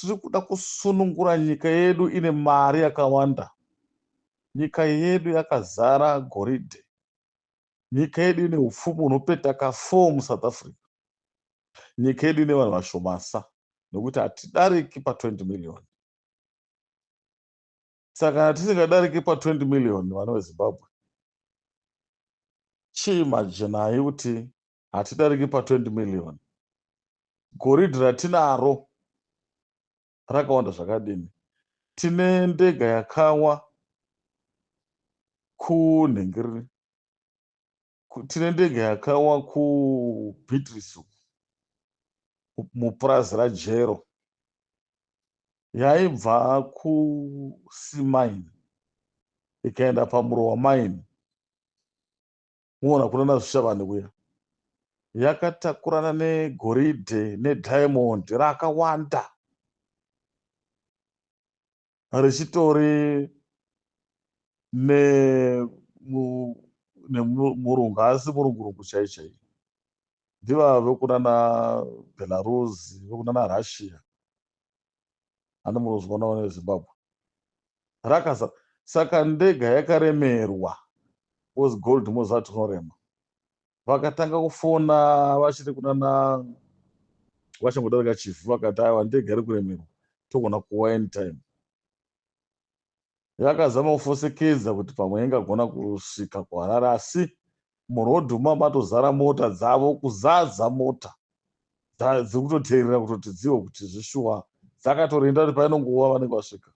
Tiri kuda kusunungura nyika yedu ine mari yakawanda. Nyika yedu yakazara goridhe. Nyika yedu ine upfumi hunopeta ka4 muSouth Africa. Nyika yedu ine vanhu vashomasa nokuti hatidariki pa20 million. Saka kana tisingadariki pa20 million vana veZimbabwe, chiimajinai kuti hatidariki pa20 million. Goridhe ratinaro rakawanda zvakadini? Tine ndega yakawa kunhengeri, tine ndege yakawa kuBeatrice mupurazi raJero yaibva kuSea Mine ikaenda paMurowa Mine, muona kuna naZvishavane kuya, yakatakurana negoridhe nediamond rakawanda richitori nemurungu, asi murungurungu chai chai ndiva vekunana Belarus, vekunana Russia, handi munozviona neZimbabwe rakasa. Saka ndega yakaremerwa because gold moziva tinorema. Vakatanga kufona vachiri kunana vachangodarika Chivhu, vakati aiwa, ndega iri kuremerwa, togona kuwa anytime. Yakazama kufosekedza kuti pamwe ingagona kusvika kuHarare, asi murodhi mamatozara mota dzavo, kuzadza mota dziri kutoteerera kutoti dziwe kuti zvishuwa dzakatorinda kuti painongova vanenge vasvika.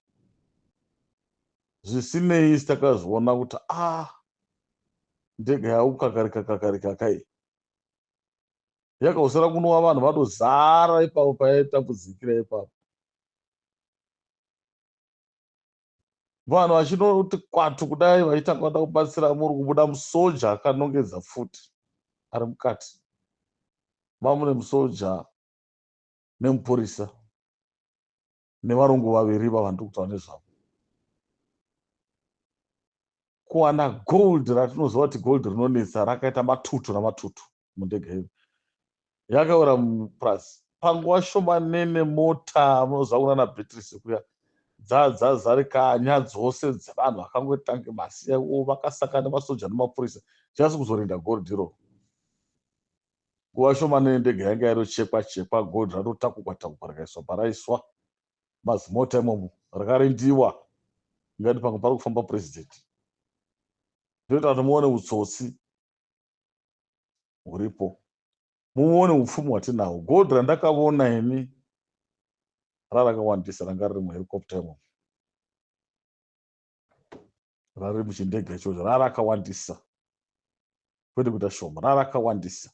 Zvisinei, takazviona kuti a ah, ndege yakukakarika kakarika kai yakausara kunova vanhu vatozara ipapo payaitambudzikira ipapo, vanhu vachinoti kwatu kudai vachitanga kuda kubatsira, muri kubuda musoja akanongedza pfuti ari mukati mamune musoja nemupurisa nevarungu vaviri vavandiri kutaura nezvavo. Kuwana gold ratinoziva kuti gold rinonetsa rakaita matutu namatutu mundege iyo yakaura mupurasi. Panguva shomanene mota, munoziva kunana Beatrice kuya, dzadzazarikanya dzose dzevanhu vakangotange masiya vakasangana nemasoja nemapurisa chasi kuzorinda gold iroro. Nguva shomanene ndege yanga yarochekwa chekwa, gold ratotakugwa takugwa rikaiswa paraiswa mazimota imomo, rakarindiwa ingati pamwe pari kufamba purezidendi. Ndoita kuti muone utsotsi huripo, muone upfumi hwatinahwo. Gold randakavona ini rarakawandisa ranga riri muhelicopter imomo, rari muchindege ichocho, rarakawandisa, kwete kuita shoma, rarakawandisa.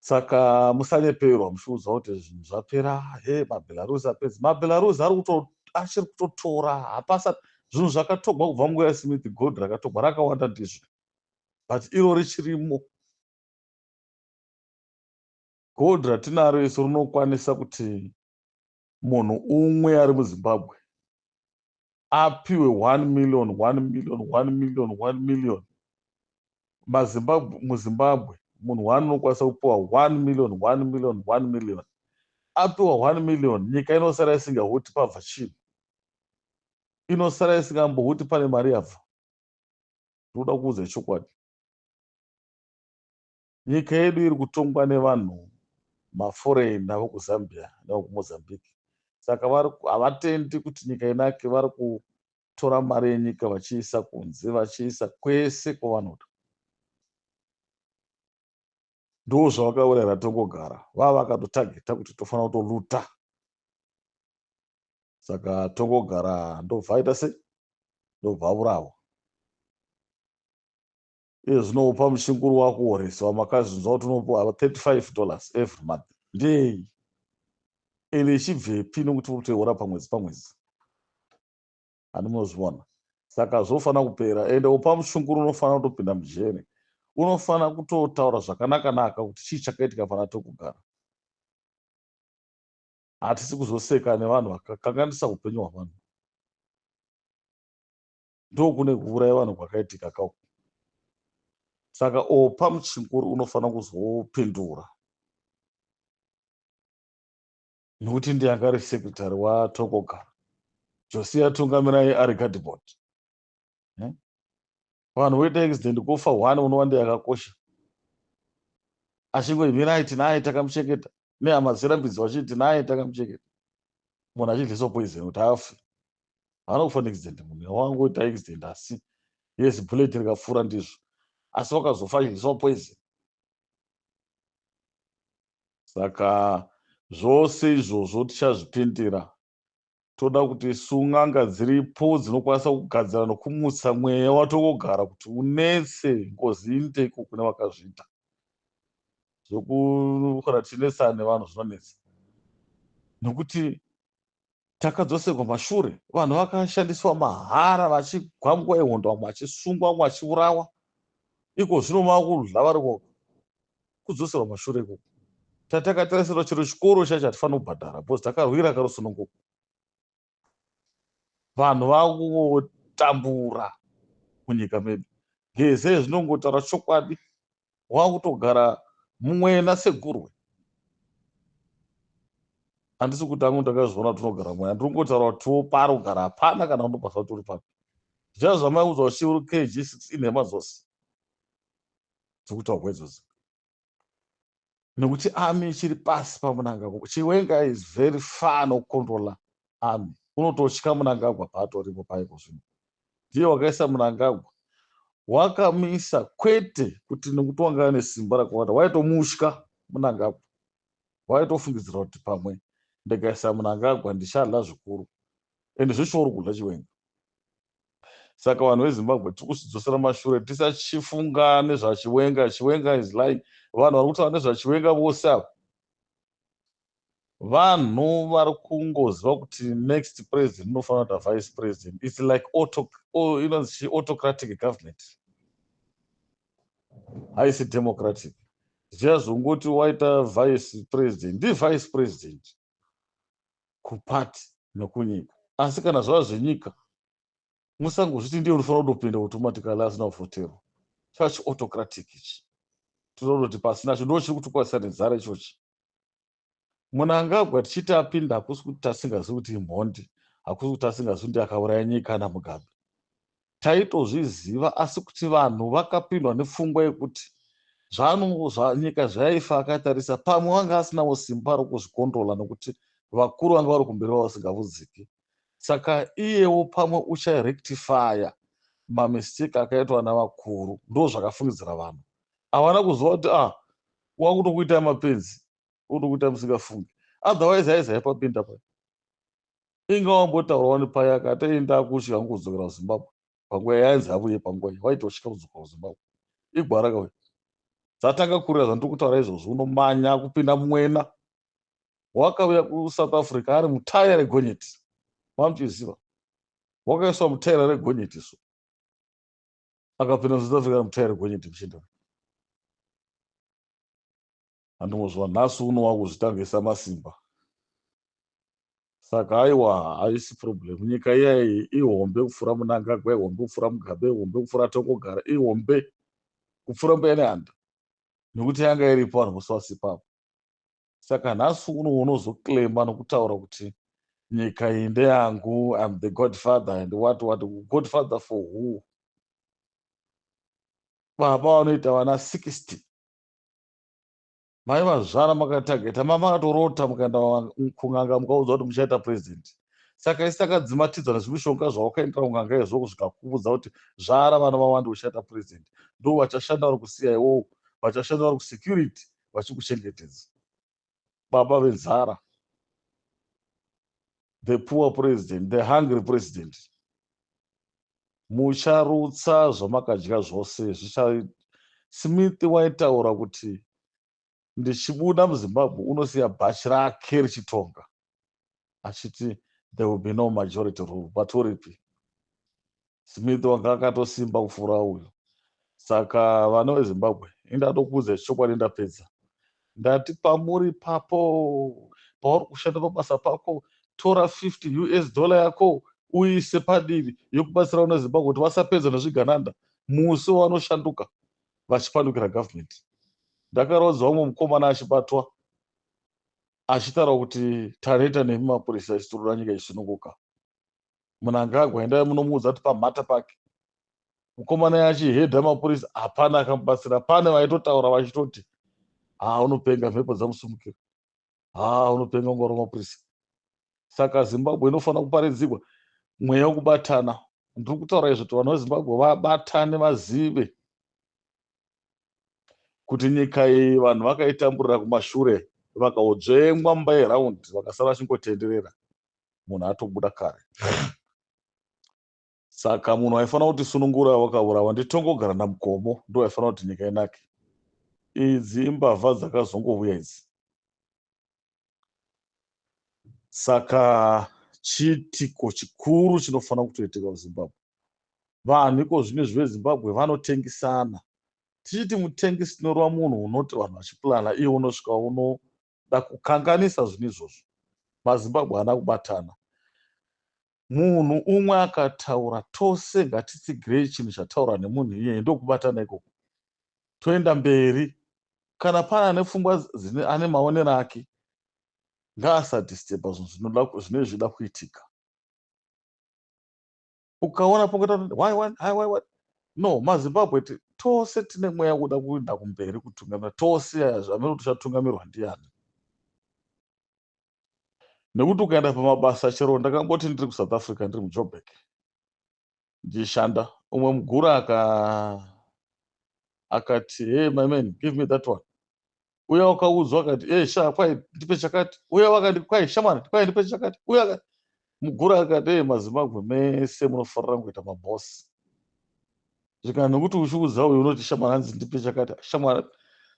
Saka musanyeperwa muchiudzwa kuti zvinhu zvapera, he maBelarus apedza. MaBelarus ari achiri kutotora, hapasa zvinhu zvakatogwa kubva munguva yaSmith. Gold rakatogwa rakawanda ndizvo, but iro richirimo. Gold ratinaro isu rinokwanisa kuti munhu umwe ari muZimbabwe apiwe 1 million, 1 million, 1 million, 1 million. MaZimbabwe, muZimbabwe munhu one unokwanisa kupiwa 1 million, 1 million, 1 million. Apiwa 1 million, nyika inosara isingahuti pabva chinhu, inosara isingambohuti pane mari yabva. Ndinoda kuudza chokwadi, nyika yedu iri kutongwa nevanhu maforeigner vokuZambia nevokuMozambique. Saka havatendi kuti nyika inake. Vari kutora mari yenyika vachiisa kunze, vachiisa kwese kwavanoda. Ndo zvavakaurayira Tongogara, vava vakatotageta kuti tofanira kutoluta. Saka Tongogara ndobva aita sei? Ndobva aurawa. Iye zvinopa muchinguru wakuoreswa, makazvinzwa kuti unopiwa $35 every month. Ndei ende ichibvepi? Nokuti uri kutoiora pamwedzi pamwedzi, handi munozviona? Saka zvofanira kupera. Ende upa muchunguru unofanira kutopinda mujere, unofanira kutotaura zvakanaka-naka kuti chii chakaitika pana Tokugara. Hatisi kuzoseka nevanhu vakakanganisa upenyu hwavanhu. Ndokune kuuraya vanhu kwakaitika kauku. Saka opa muchinguru unofanira kuzopindura. Nokuti ndiye anga ari secretary waTongogara. Josiah Tungamirai ari guard board. Vanhu voita accident, kufa one, unova ndiye akakosha, achingoti, "Tinaye, takamuchengeta," nehama dzirambidzwa vachiti, "Tinaye, takamuchengeta." Munhu achidliswa poison kuti afe. Haana kufa neaccident munhu wangoita accident, asi yes, bullet rikapfuura ndizvo, asi wakazofa achidliswa poison. Saka zvose izvozvo tichazvipindira. Toda kuti isu n'anga dziripo dzinokwanisa kugadzira nokumutsa mweya waTongogara kuti unetse ngozi inde iko kune vakazviita. Zvokukana tichinetsana nevanhu zvinonetsa, nokuti takadzoserwa mashure. Vanhu vakashandiswa mahara, vachigwa yehondo, vamwe vachisungwa, vamwe vachiurawa. Iko zvino makudya vari voga. Kudzoserwa mashure ikoko tatakatarisirwa. Chero chikoro chacho hatifaniri kubhadhara because takarwira karusununguko. Vanhu vakutambura munyika medu. Geze zvinongotaura chokwadi, wakutogara mumwena segurwe. Handisi kuti angu ndakazviona kuti unogara mweya, ndiri kungotaura kuti pari kugara hapana kana unobasa kuti uri papi. Zviya zvamaiudzwa kuti uri KG6 inhema dzose dzokutaurwa idzodzo, nekuti army ichiri pasi paMnangagwa. Chiwenga is very far nokucontrola army. Unototya Mnangagwa paatoripo paiko zvino. Ndiye wakaisa Mnangagwa, wakamisa, kwete kuti nekuti wanga ane simba rakawanda. Waitomutya Mnangagwa, waitofungidzira kuti pamwe ndikaisa Mnangagwa ndichadya zvikuru, ende zveshuwa uri kudya Chiwenga. Saka vanhu veZimbabwe, tiri kuzvidzosera mashure. Tisachifunga nezvaChiwenga. Chiwenga is lying. Vanhu vari kutaura nezvaChiwenga vose ava vanhu vari kungoziva kuti next president unofanira kuita vice president. It's like auto, inonzi autocratic government, haisi democratic. Zvichazongoti waita vice president, ndivice president kupati nekunyika, asi kana zvava zvenyika, musangozviti ndiye unofanira kutopinda automatically asina kuvhoterwa. Chava chiautocratic ichi. Tinoda kuti pasinacho ndo chiri kutikwanisa nenzara ichochi. Mnangagwa tichiti apinda, hakusi kuti tasingazivi kuti imhondi, hakusi kuti tasingazivi kuti akauraya nyika naMugabe. Taitozviziva, asi kuti vanhu vakapindwa nepfungwa yekuti nyika zvaifa akatarisa, pamwe vanga asinawo simba rokuzvikontrola, nokuti vakuru vanga vari kumberi vavasingavudziki. Saka iyewo pamwe ucharectifya mamistake akaitwa navakuru. Ndo zvakafungidzira vanhu. Havana kuziva kuti ah, wakutokuitai mapenzi, utokuita musingafungi. Otherwise aizaipapinda pai inga wambotaurawo nepaya akati, "Ndakutya kudzokera kuZimbabwe." Panguva yainzi avuye, panguva iyi waitosvika kudzoka kuZimbabwe. Igwara kauya dzatanga kurira zvandiri kutaura izvozvo. Unomanya kupinda mumwena. Wakauya kuSouth Africa ari mutaya regonyeti, mamuchiziva, wakaiswa mutaira regonyeti. So akapinda muSouth Africa ari mutaya regonyeti muchinda. Handingozva nhasi uno wakuzvitangisa masimba. Saka aiwa, haisi problem. Nyika iyayi ihombe kupfuura Mnangagwa, ihombe kupfuura Mugabe, ihombe kupfuura Tongogara, ihombe kupfuura Mbuya Nehanda, nekuti yanga iripo vanhu vose vasipapo. Saka nhasi uno unozoclaima nokutaura kuti nyika iyi ndeyangu, I'm the godfather and what what. Godfather for who? Baba vanoita vana 60, mai vazvara makatageta, makatorota mukaenda kun'anga mukaudza kuti muchaita president. Saka isi takadzimatidza nezvimishonga zvawakaendera kun'anga izvo kusvika kuudza kuti zvara vana vawanda uchaita president. Ndo vachashanda vari kusiya iwowo, vachashanda vari kusecurity vachikuchengetedza. Baba venzara, the poor president, the hungry president. Mucharutsa zvamakadya zvose zvicha. Smith waitaura kuti ndichibuda muZimbabwe unosiya bhachi rake richitonga, achiti there will be no majority rule. But uripi Smith? Wanga akatosimba kupfuura uyu. Saka vana veZimbabwe, indatokuudza chokwadi, ndapedza. Ndati pamuri papo pauri kushanda pabasa pako, tora 50 US dollar yako uise padivi yokubatsira vana veZimbabwe kuti vasapedza nezvigananda musi wanoshanduka vachipandukira government. Ndakarodza umwe mukomana achibatwa. Achitaura kuti taneta nemi mapurisa, ichitorora nyika ichisununguka. Mnangagwa, endai munomuudza kuti pamhata pake. Mukomana achihedha mapurisa, hapana akamubatsira. Pane vaitotaura vachitoti, "Ha, unopenga, mhepo dzamusumukira. Ha, unopenga, ungoro mapurisa." Saka Zimbabwe inofanira kuparidzirwa mweya wekubatana. Ndiri kutaura izvo kuti vanhu veZimbabwe vabatane, vazive kuti nyika iyi vanhu vakaitamburira kumashure, vakaodzvengwa mumba yeraundi, vakasara vachingotenderera, munhu atobuda kare. Saka munhu aifanira kuti sunungura wakaurawa nditongogara naMukomo, ndo aifanira kuti nyika inake. Idzi imbavha dzakazongouya idzi. Saka chiitiko chikuru chinofanira kutoitika kuZimbabwe, vanhu iko zvino izvi veZimbabwe vanotengisana. Tichiti mutengisi, tinoreva munhu unoti vanhu vachiplana, iye unosvika unoda kukanganisa zvinhu izvozvo. MaZimbabwe haana kubatana. Munhu umwe akataura, tose ngatitsigirei chinhu chataura nemunhu iyeye. Ndokubatana ikoko, toenda mberi. Kana pane ane pfungwa, ane maonero ake, ngaasadisturba zvinhu zvinenge zvichida kuitika. Ukaona pokuita why why why why why, no. MaZimbabwe tose tine mweya wekuda kuenda kumberi, kutungamira tose. Zvamene kuti tichatungamirwa ndiani? Nekuti ukaenda pamabasa, chero ndakamboti ndiri kuSouth Africa, ndiri muJoburg ndichishanda, umwe muguru akati, "Hey my man, give me that one." Uya wakaudzwa akati, "Hey sha, kwai ndipe chakati." Uya wakati, "Kwai shamani, kwai ndipe chakati." Uya muguru akati, "Hey, maZimbabwe mese munofarira kuita mabhosi." Zvikana nekuti uchiudza uyu unoti, "Shamwari, hanzi ndipe chakati, shamwari."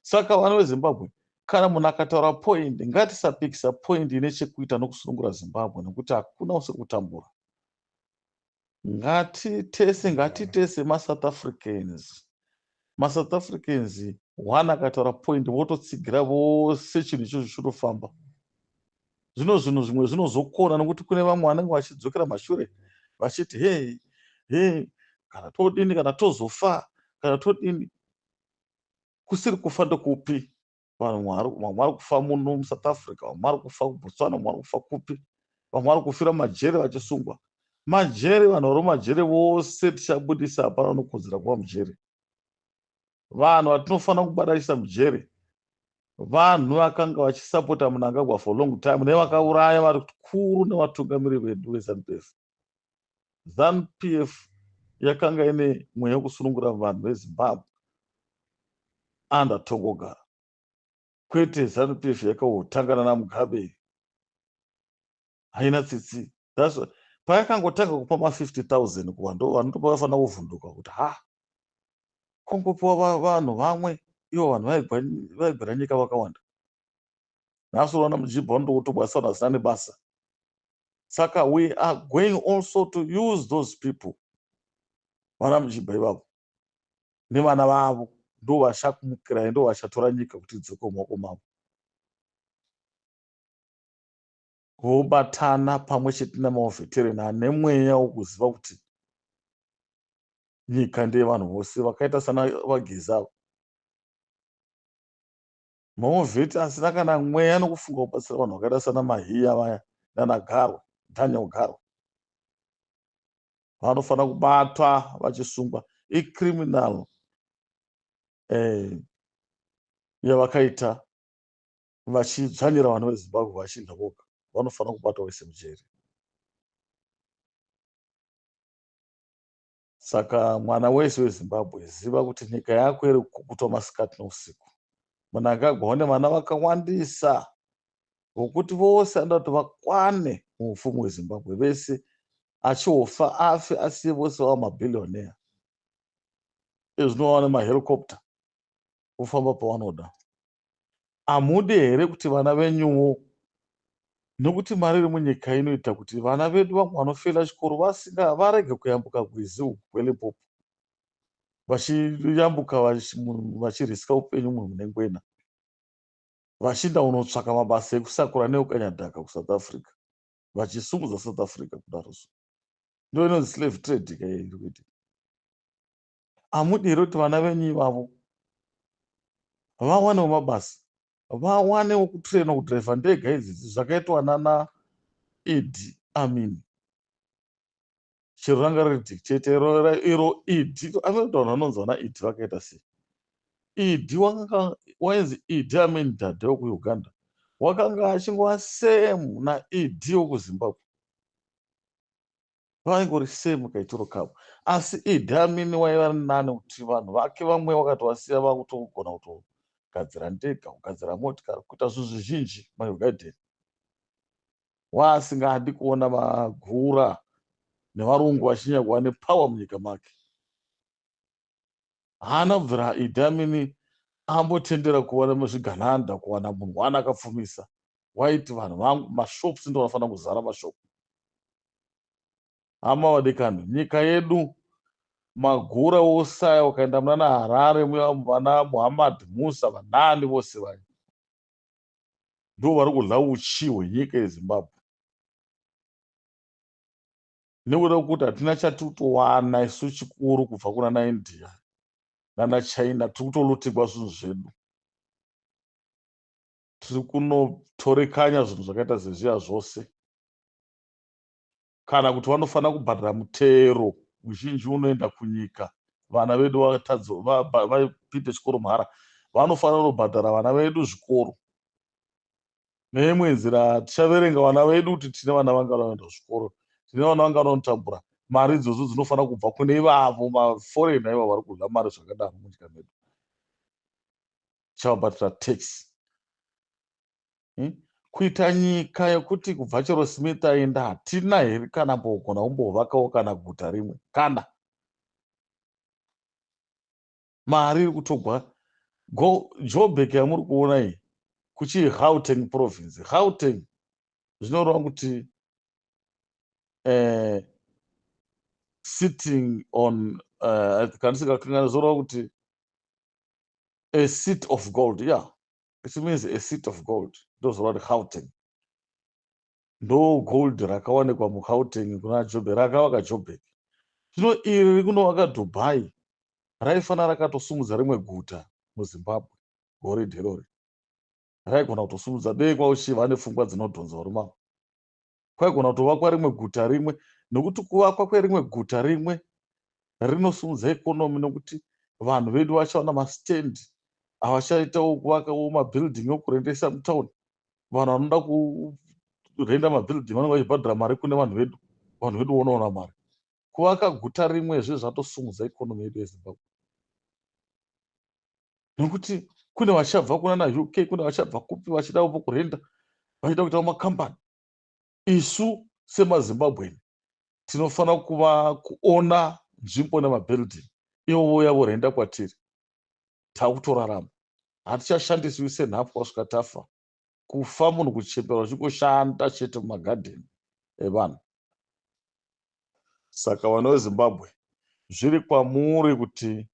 Saka vana veZimbabwe, kana munhu akataura point, ngatisapikisa point ine chekuita nokusunungura Zimbabwe, nekuti hakuna usiri kutambura. Ngatitese, ngatitese maSouth Africans. MaSouth Africans, one akataura point, vototsigira vose, chinhu ichocho chinofamba. Zvino zvinhu zvimwe zvinozokona nekuti kune vamwe vanenge vachidzokera mashure vachiti, "Hei hei, kana todini, kana tozofa, kana todini?" Kusiri kufa ndekupi? Vanhu vamwe vari kufa muno muSouth Africa, vamwe vari kufa kuBotswana, vamwe vari kufa kupi, vamwe vari kufira mumajere vachisungwa majere. Vanhu vari mumajere vose tichabudisa, hapana unokodzera kuva mujere. Vanhu vatinofanira kubadisa mujere, vanhu vakanga vachisapota Mnangagwa for long time, nevakauraya vakuru nevatungamiri vedu veZANU PF. ZANU PF yakanga ine mweya wekusunungura vanhu veZimbabwe under Tongogara, kwete ZANU PF yakaotangana naMugabe, haina tsitsi. Payakangotanga kupa ma50 000 kuvanhu, vanhu ndopavafanira kuvhunduka kuti, "Ha, kongopiwa vanhu vamwe, ivo vanhu vaigwira nyika vakawanda." Nhasi unoona mujibha vanotokutobwasa vanhu vasina nebasa. Saka we are going also to use those people, vana mujibha ivavo nevana vavo, ndo vachakumukirai, ndo vachatora nyika kuti idzoke mumaoko mavo. Vobatana pamwe chete namawar veteran ane mweya wokuziva kuti nyika ndeyevanhu vose, vakaita sana vaGeza. Mawar vet asina kana mweya nokufunga kubatsira vanhu, vakaita sana Mahiya vaya nana Garwe, Daniel Garwe, vanofanira kubatwa vachisungwa. Icriminal yavakaita vachidzvanyira vanhu veZimbabwe vachidya voga, vanofanira kubatwa vese mujeri. Saka mwana wese weZimbabwe, ziva kuti nyika yako iri kukutwa masikati nousiku. Mnangagwa une vana vakawandisa, vokuti vose anoda kuti vakwane muupfumi hweZimbabwe vese. Achiofa afe, asiye vose vava mabillionaire. Ezvino nemahelicopter kufamba pavanoda. Hamudi here kuti vana venyuwo, nekuti mari iri munyika inoita kuti vana vedu vamwe vanofela chikoro vasinga varege kuyambuka rwizi uku kweLimpopo, vachiyambuka vachiriska upenyu mune ngwena, vachiinda kunotsvaka mabasa ekusakura neekukanya kuSouth Africa, vachisungudza South Africa kudaro? So ndo inonzi slave trade ka iri kuitika. Hamudi here kuti vana venyu ivavo vawanewo mabasa? Vawanewo kutrainwa kudhiraivha ndege idzidzi zvakaitwa nana Idi Amin. Chero ranga riri dictator iro Idi, anoita vanhu vanonzi vana Idi vakaita sei. Idi wakanga wainzi Idi Amin Dada wekuUganda wakanga achingova same naIdi wekuZimbabwe. Vaingori same kaitiro kavo. Asi Idi Amin waiva nani kuti vanhu vake vamwe vakatovasiya vakutogona kutogadzira ndega, kugadzira motikari, kuita zvinhu zvizhinji maUgandan. Waasingadi kuona magura nevarungu vachinyanya kuva nepower munyika make. Haana kubvira Idi Amin ambotendera kuva zvigananda kuwana munhu waana akapfumisa. Waiti vanhu vangu mashops ndo vanofanira kuzara mashop. Hama vadikani, nyika yedu magura ose aya ukaenda munana Harare muya vana Muhammad Musa vanani vose vaya ndo vari kudya uchi hwenyika yeZimbabwe. Nekuda kwekuti hatina chatiri kutowana isu chikuru kubva kuna naIndia nana China, tiri kutolutigwa zvinhu zvedu. Tiri kunotorekanya zvinhu zvakaita sezviya zvose. Kana kuti vanofanira kubhadhara mutero muzhinji unoenda kunyika. Vana vedu vapinde chikoro mahara. Vanofanira kunobhadhara vana vedu zvikoro. Neimwe nzira tichaverenga vana vedu kuti tine vana vangani vanoenda kuzvikoro, tine vana vangani vanotambura. Mari idzodzo dzinofanira kubva kune ivavo maforeigner ivavo vari kudya mari zvakadaro munyika medu. Tichavabhadhara tax. Kuita nyika yekuti kubva chero Smith aenda hatina here kana mbogona kumbovakawo kana guta rimwe kana mari iri kutogwa. Joburg yamuri kuona iyi kuchi Gauteng province. Gauteng zvinoreva kuti sitting on kana ndisingakanganwi zvinoreva kuti a seat of gold. Yeah, it means a seat of gold. Ndozvoreva kuti Gauteng. Ndo gold rakawanikwa muGauteng kuna Joburg, rakavaka Joburg. Zvino iri riri kunovaka Dubai raifanira rakatosumudza rimwe guta muZimbabwe. Goridhe irori raigona kutosumudza dei kwauchiva nepfungwa dzinodhonza varume ava. Kwaigona kutovakwa rimwe guta rimwe, nekuti kuvakwa kwerimwe guta rimwe rinosumudza economy, nekuti vanhu vedu vachaona mastendi avachaitawo kuvakawo mabuilding ekurendesa mutauni. Vanhu vanoda kurenda mabuilding vanenge vachibhadhara mari kune vanhu vedu, vanhu vedu vonoona mari. Kuvaka guta rimwezve zvatosumudza economy yedu yeZimbabwe, nekuti kune vachabva kuna naUK, kune vachabva kupi vachida kurenda, vachida kuitawo makambani. Isu semaZimbabweni tinofanira kuva kuona nzvimbo nemabuilding, ivo vouya vorenda kwatiri. Takutorarama, hatichashandisiwi senhapwa kusvika tafa. Kufa munhu kuchembera uchingoshanda chete mumagadheni evanhu. Saka vana veZimbabwe, zviri kwamuri kuti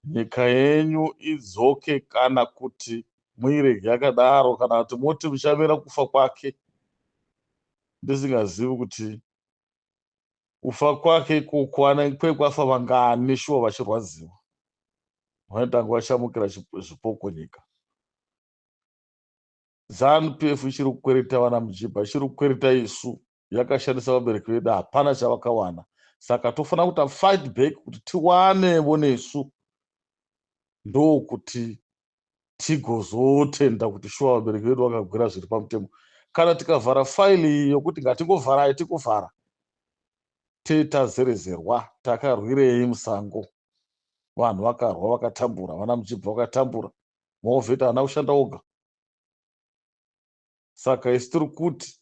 nyika yenyu idzoke kana kuti muirege yakadaro, kana kuti moti muchamira kufa kwake. Ndisingazivi kuti kufa kwake ikoko kwekwafa vangani shuwa vachirwadziwa, vanotanga vachamukira zvipoko nyika. ZANU PF ichiri kukwereta vana mujibha, ichiri kukwereta isu, yakashandisa vabereki vedu, hapana chavakawana. Saka tofanira kuita fight back kuti tiwanevo nesu, ndokuti tigozotenda kuti shuwa vabereki vedu vakagwira zviri pamutemo. Kana tikavhara faili iyi yokuti ngatingovharai tikovhara, tetazerezerwa takarwirei musango. Vanhu vakarwa vakatambura, vana Mujibha vakatambura, maovheti haana kushanda oga. Saka isu tiri kuti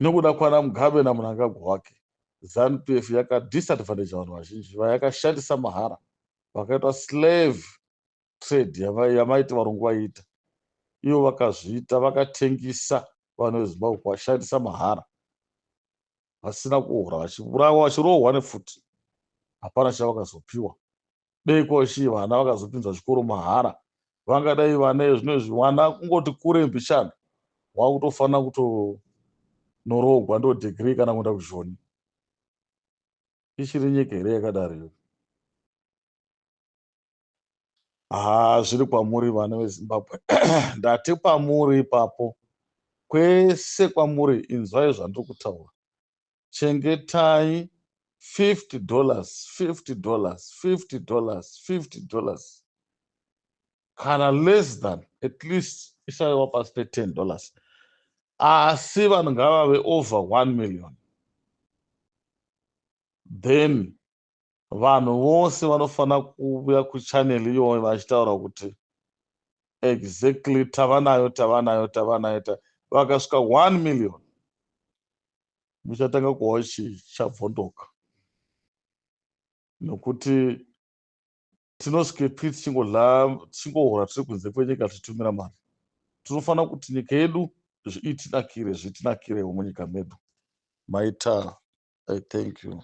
nekuda kwana Mugabe naMnangagwa wake, ZANU PF yakadisadvantage vanhu vazhinji vayakashandisa mahara, vakaitwa slave trade yamaiti varungu vaiita. Ivo vakazviita, vakatengisa vanhu veZimbabwe kuvashandisa mahara vasina kuhura, vachiurawa, vachirohwa nepfuti, hapana chavakazopiwa. Dei kwachii vana vakazopinzwa chikoro mahara, vangadai vana zvino izvi vana kungoti kure mbichana wakutofanira kutonoroogwa ndo degree kana kuenda kuzhoni. Ichiri nyika here yakadaro iyoyo? Haa, zviri kwamuri vana veZimbabwe. Ndati kwamuri ipapo, kwese kwamuri, inzwai zvandiri kutaura. Chengetai $50, $50, $50, $50, kana less than, at least isaiwa pasi pe$10, asi vanhu ngavave over 1 million. Then vanhu vose vanofanira kuuya kuchannel iyoyo vachitaura kuti exactly tava nayo, tava nayo, tava nayo. Vakasvika 1 million, muchatanga kuwa chichabvondoka, nokuti tinosvikepi tichingodya, tichingohora tiri kunze kwenyika, tichitumira mari? Tinofanira kuti nyika yedu itinakire, zvitinakirewo munyika medu. Maita. I thank you.